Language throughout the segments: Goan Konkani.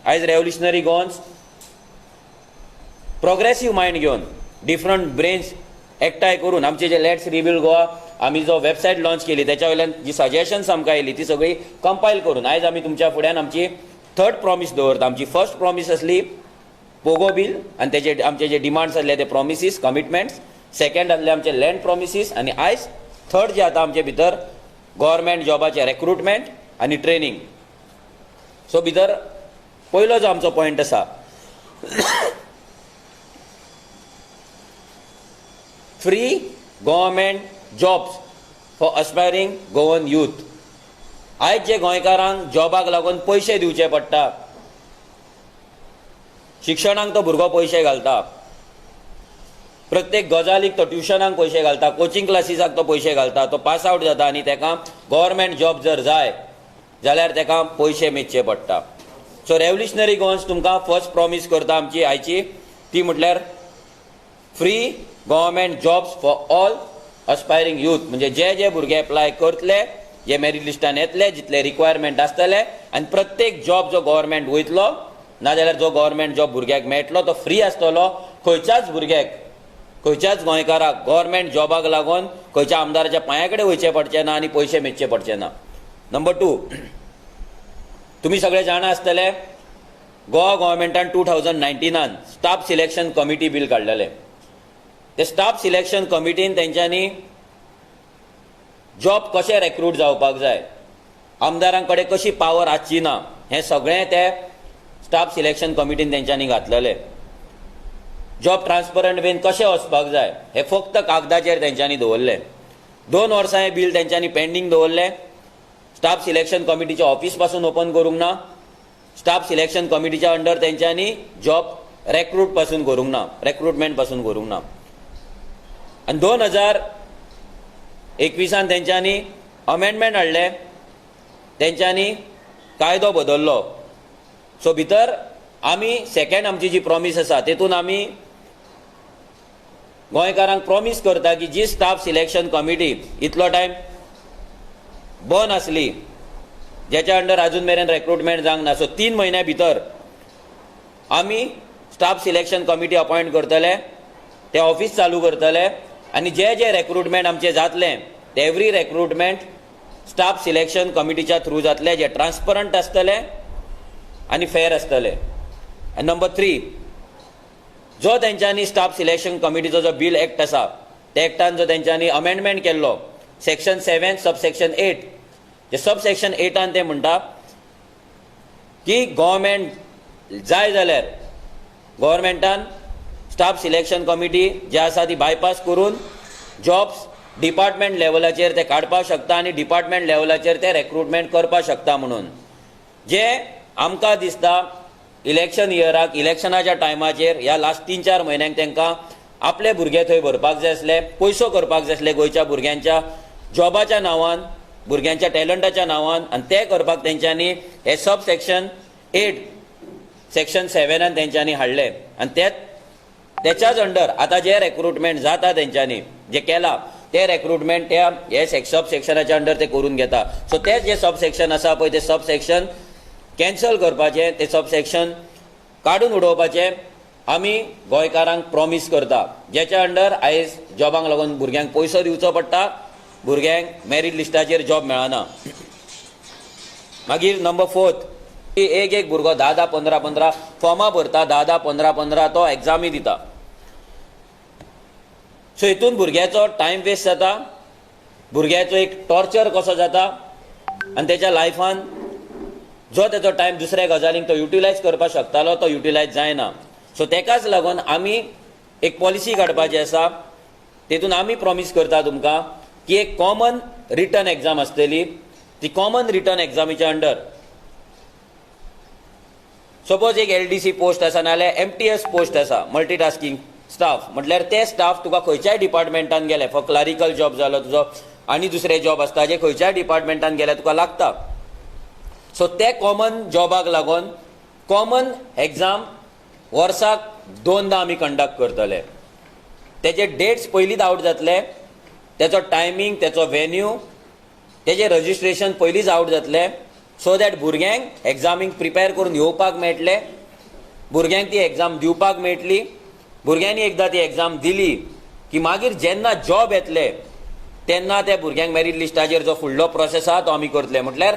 आयज रेव्होल्युशनरी गोवन्स प्रोग्रेसीव मायंड घेवन डिफरंट ब्रेन्स एकठांय करून आमचे जे let's rebuild Goa आमी जो वेबसायट लॉन्च केली त्याच्या वयल्यान जी सजेशन्स आमकां आयली ती सगळी कंपायल करून आयज आमी तुमच्या फुड्यान आमची थर्ड प्रॉमीस दवरता. आमची फर्स्ट प्रॉमीस आसली पोगो बील आनी तेजे आमचे जे डिमांड्स आसले ते प्रॉमिसीस कमिटमेंट्स, सेकंड आसले आमचे लँड प्रॉमिसीस आनी आयज थर्ड जे आतां आमचे भितर गव्हर्मेंट जॉबाचे रेक्रुटमेंट आनी ट्रेनींग. सो भितर पयलो जो आमचो पॉयंट आसा free government jobs for aspiring Goan youth. आयज जे गोंयकारांक जॉबाक लागून पयशे दिवचे पडटा, शिक्षणाक तो भुरगो पयशे घालता, प्रत्येक गजालीक तो ट्युशनाक पयशे घालता, कोचिंग क्लासीसाक तो पयशे घालता, तो पास आवट जाता आनी ताका गव्हर्मेंट जॉब जर जाय जाल्यार ताका पयशे मेजचे पडटा. सो रेव्होल्युशनरी गोवन्स तुमकां फर्स्ट प्रॉमीस करता आमची आयची, ती म्हटल्यार free government jobs for all aspiring youth. म्हणजे जे जे भुरगे एप्लाय करतले, जे मेरीट लिस्टान येतले, जितले रिक्वायरमेंट आसतले आनी प्रत्येक जॉब जो गव्हर्मेंट वयतलो नाजाल्यार जो गव्हर्मेंट जॉब भुरग्याक मेळटलो तो फ्री आसतलो. खंयच्याच भुरग्याक, खंयच्याच गोंयकाराक गव्हर्मेंट जॉबाक लागून खंयच्या आमदाराच्या पांया कडेन वयचें पडचें ना आनी पयशे मेजचे पडचे ना. नंबर 2, तुमी सगळे जाणा आसतले गोवा गव्हर्मेंटान 2019 स्टाफ सिलेक्शन कमिटी बील काडलेलें. ते स्टाफ सिलेक्शन कमिटीन तेंच्यांनी जॉब कशें रेक्रूट जावपाक जाय, आमदारां कडेन कशी पावर आसची ना, हें सगळें ते स्टाफ सिलेक्शन कमिटीन तेंच्यांनी घातलेलें. जॉब ट्रान्सपरंट वेन कशें वचपाक जाय हें फक्त कागदाचेर तेंच्यांनी दवरलें. 2 वर्सां हें बील तेंच्यांनी पेंडींग दवरलें. स्टाफ सिलेक्शन कमिटीचें ऑफिस पासून ओपन करूंक ना, स्टाफ सिलेक्शन कमिटीच्या अंडर तेंच्यांनी जॉब रेक्रूट पासून करूंक ना, रेक्रुटमेंट पासून करूंक ना. आनी 2021 तेंच्यांनी अमेंडमेंट हाडलें, तेंच्यांनी कायदो बदल्लो. सो भितर आमी सेकंड आमची जी प्रॉमीस आसा तेतून आमी गोंयकारांक प्रॉमीस करता की जी स्टाफ सिलेक्शन कमिटी इतलो टायम बंद आसली, ज्याच्या अंडर अजून मेरेन रेक्रुटमेंट जावंक ना, सो 3 म्हयन्या भितर आमी स्टाफ सिलेक्शन कमिटी अपॉयंट करतले, ते ऑफिस चालू करतले आनी जे जे रेक्रुटमेंट आमचें जातलें ते एवरी रेक्रुटमेंट स्टाफ सिलेक्शन कमिटीच्या थ्रू जातलें, जे ट्रान्सपरंट आसतलें आनी फेर आसतलें. आनी नंबर 3, जो तेंच्यांनी स्टाफ सिलेक्शन कमिटीचो जो बील एक्ट आसा त्या एक्टान जो तेंच्यांनी अमेंडमेंट केल्लो सेक्शन 7 सब सेक्शन 8, जे सब सेक्शन 8 ते म्हणटा की गव्हर्मेंट जाय जाल्यार गव्हर्मेंटान स्टाफ सिलेक्शन कमिटी जे आसा ती बायपास करून जॉब्स डिपार्टमेंट लेवलाचेर ते काडपाक शकता आनी डिपार्टमेंट लेवलाचेर ते रेक्रुटमेंट करपाक शकता. म्हणून जे आमकां दिसता इलेक्शन इयराक, इलेक्शनाच्या टायमाचेर ह्या लास्ट 3-4 म्हयन्यांक तांकां आपले भुरगे थंय भरपाक जाय आसले, पयसो करपाक जाय आसले गोंयच्या भुरग्यांच्या जॉबाच्या नांवान, भुरग्यांच्या टॅलंटाच्या नांवान, आनी ते करपाक तेंच्यांनी हे सब सेक्शन 8 सेक्शन 7 तेंच्यांनी हाडले. आनी ते तेच्याच अंडर आतां जे रेक्रुटमेंट जाता तेंच्यांनी जे केला ते रेक्रुटमेंट त्या हे सब सेक्शनाच्या अंडर ते करून घेता. सो ते जे सब सेक्शन आसा पळय ते सब सेक्शन कॅन्सल करपाचें, ते सब सेक्शन काडून उडोवपाचें आमी गोंयकारांक प्रॉमीस करता. ज्याच्या अंडर आयज जॉबांक लागून भुरग्यांक पयसो दिवचो पडटा, भुरग्यांक मेरीट लिस्टाचेर जॉब मेळना. मागीर नंबर 4, एक एक भुरगो 10-10, 15-15 फॉर्मां भरता, 10-10, 15-15 तो एग्जामी दिता. सो हितून भुरग्याचो टायम वेस्ट जाता, भुरग्याचो एक टॉर्चर कसो जाता आनी तेच्या लायफान जो तेचो टायम दुसऱ्या गजालींक तो युटिलायज करपाक शकतालो तो युटिलायज जायना. सो तेकाच लागून आमी एक पॉलिसी काडपाची आसा, तेतून आमी प्रॉमीस करता तुमकां की एक कॉमन रिटर्न एग्जाम आसतली. ती कॉमन रिटर्न एग्जामीच्या अंडर सपोज एक LDC post आसा नाल्यार MTS post आसा, मल्टीटास्कींग स्टाफ, म्हटल्यार ते स्टाफ तुका खंयच्याय डिपार्टमेंटान गेले, फॉर क्लरिकल जॉब जालो तुजो आनी दुसरे जॉब आसता जे खंयच्याय डिपार्टमेंटान गेले तुका लागता. सो ते कॉमन जॉबाक लागून कॉमन एग्जाम वर्साक 2दा आमी कंडक्ट करतले. तेजे डेट्स पयलींच आवट जातले, तेचो टायमींग, तेचो वेन्यू, तेजें रजिस्ट्रेशन पयलींच आवट जातलें. सो that भुरग्यांक एग्जामीक प्रिपेर करून येवपाक मेळटलें, भुरग्यांक ती एग्जाम दिवपाक मेळटली. भुरग्यांनी एकदां ती एग्जाम दिली की मागीर जेन्ना जॉब येतले तेन्ना त्या भुरग्यांक मेरीट लिस्टाचेर जो फुडलो प्रोसेस आहा तो आमी करतले. म्हटल्यार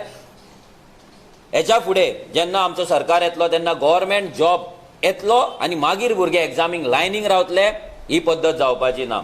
हेच्या फुडें जेन्ना आमचो सरकार येतलो तेन्ना गव्हर्मेंट जॉब येतलो आनी मागीर भुरगे एग्जामीक लायनीक रावतले, ही पद्दत जावपाची ना.